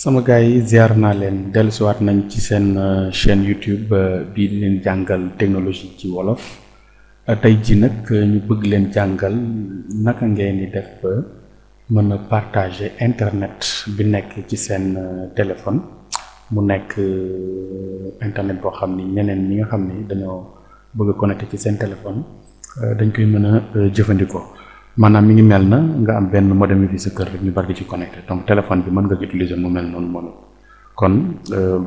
sama gars yi ziar naa leen dellusiwaat nañ ci seen chaîne YouTube bii di leen jàngal technologie ci wolof tey ji nag ñu bëgg leen jàngal naka ngeen di def ba mën a partager internet bi nekk ci seen téléphone mu nekk internet boo xam ni ñeneen ñi nga xam ni dañoo bëgg a connecté ci seen téléphone dañ koy mën a jëfandikoo maanaam mi ngi mel na nga am benn modem bi sa kër rek ñu bari di ci connecté donc téléphone bi mën nga ko utiliser mu mel noonu moom kon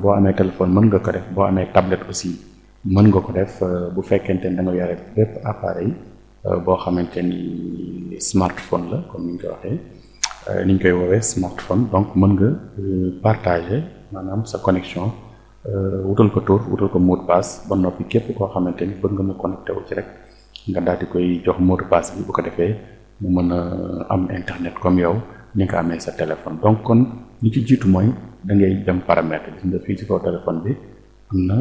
boo amee téléphone mën nga ko def boo amee tablette aussi mën nga ko def bu fekkente ni da nga yore bépp appareil boo xamante ni smartphone la comme ni ñu ko waxee ni ñu koy woowee smartphone donc mën nga partager maanaam sa connexion wutal ko tour wutal ko mot de passe ba noppi képp koo xamante ni bëgg nga mu connecté wu ci rek nga daal di koy jox mot de passe bi bu ko defee mu mën a am internet comme yow ni nga amee sa téléphone donc kon li ci jiitu mooy da ngay dem paramètre gis nga fii ci kaw téléphone bi am na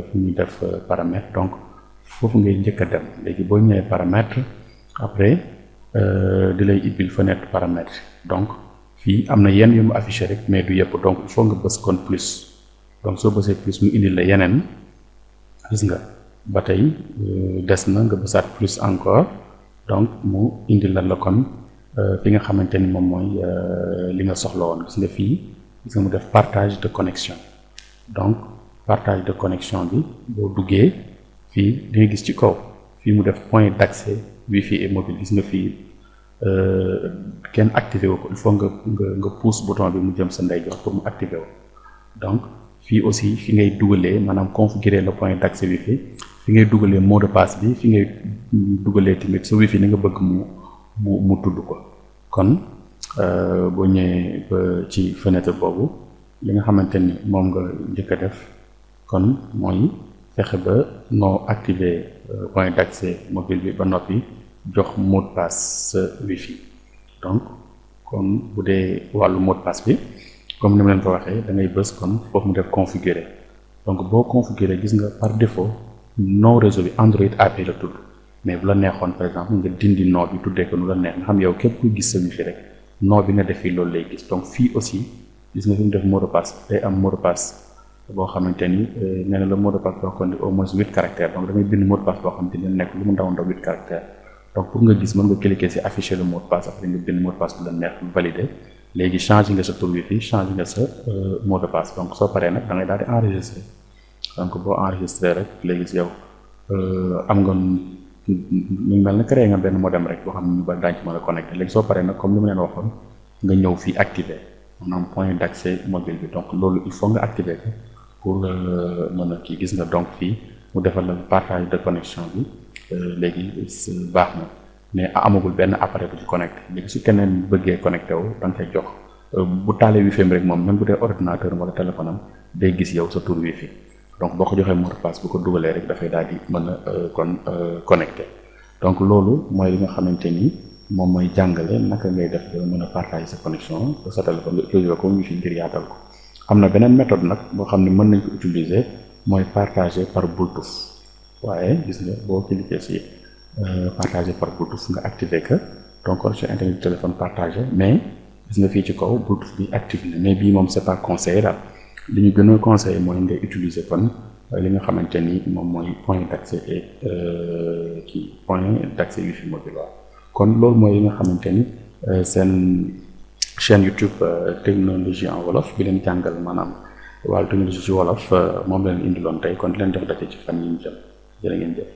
fu ñuy def paramètre donc foofu ngay njëkk a dem léegi boo ñëwee paramètre après di lay ibbil fenêtre paramètre donc fii am na yenn yu mu affiché rek mais du yëpp donc il faut nga bës kon plus donc soo bësee plus mu indil la yeneen gis nga ba tey des na nga bësaat plus encore donc mu indil la kon fi nga xamante ni moom mooy li nga soxla woon gis nga fii gis nga mu def partage de connexion donc partage de connexion bi boo duggee fii di nga gis ci kaw fii mu def point d'accès wifi et mobile gis nga fii kenn activé wu ko il faut nga pousse bouton bi mu jëm sa ndeyjoor pour mu activé wu donc fii aussi fi ngay dugalee maanaam configurer le point d'accès wifi fi ngay dugalee mot de passe bi fi ngay dugalee tamit sa wifi ni nga bëgg mu tudd ko kon boo ñëwee ba ci fenêtre boobu li nga xamante ni moom nga njëkk a def kon mooy fexe ba noo activer point d'accès mobile bi ba noppi jox mot de passe sa wifi donc kon bu dee wàllu mot de passe bi comme ni ma leen ko waxee da ngay bës kon foofu mu def configurer donc boo configurer gis nga par défaut nom réseau bi Android AP la tudd mais bu la neexoon par exemple nga dindi nom bi tuddee ko nu la neex nga xam yow képp kuy gis sa wifi rek nom bi nga def fii loolu lay gis donc fii aussi gis nga fi mu def mot de passe day am mot de passe boo xamante ni nee na la mot de passe boo xam ne au moins 8 caractères donc da ngay bind mot de passe boo xamante ni nekk lu mu ndaw 8 caractères donc pour nga gis mën nga cliquer ci afficher le mot de passe après nga bind mot de passe bu la neex valider léegi changer nga sa tur wifi changer nga sa mot de passe donc soo paree nag da ngay daal di enregistrer donc boo enregistrer rek léegi si yow am nga ñu mel na créé nga benn modem rek boo xam ne ñu ba daañu ci mën a connecté léegi soo paree nag comme li ma leen waxoon nga ñëw fii activer maanaam point d'accès mobile bi donc loolu il faut nga activer ko pour mën a kii gis nga donc fii mu defal la partage de connexion bi léegi baax na mais amagul benn appareil bu ci connecté léegi su keneen bëggee connecté wu da nga koy jox bu taalee wifi rek moom même bu dee ordinateur wala téléphone am day gis yow sa tur wifi donc boo ko joxee mot de passe bu ko dugalee rek dafay daal di mën a kon connecté donc loolu mooy li nga xamante ni moom mooy jàngale naka ngay def ba mën a partager sa connexion sa téléphone nga utiliser ko wifi ngir yaatal ko am na beneen méthode nag boo xam ne mën nañ ko utiliser mooy partager par Bluetooth waaye gis nga boo cliquer ci partager par Bluetooth nga activer que donc connexion internet du téléphone partagé mais gis nga fii ci kaw Bluetooth bi active na mais bii moom c'est pas conseillé daal li ñu gën a conseillé mooy ngay utiliser kon li nga xamante ni moom mooy point d'accès et point d'accès wifi mobile waaw kon loolu mooy li nga xamante ni seen chaîne YouTube technologie en wolof bi leen jàngal maanaam wàllu technologie ci wolof moom leen indiloon tey kon di leen jox daje ci fan yi ñu jëm jërë ngeen jëf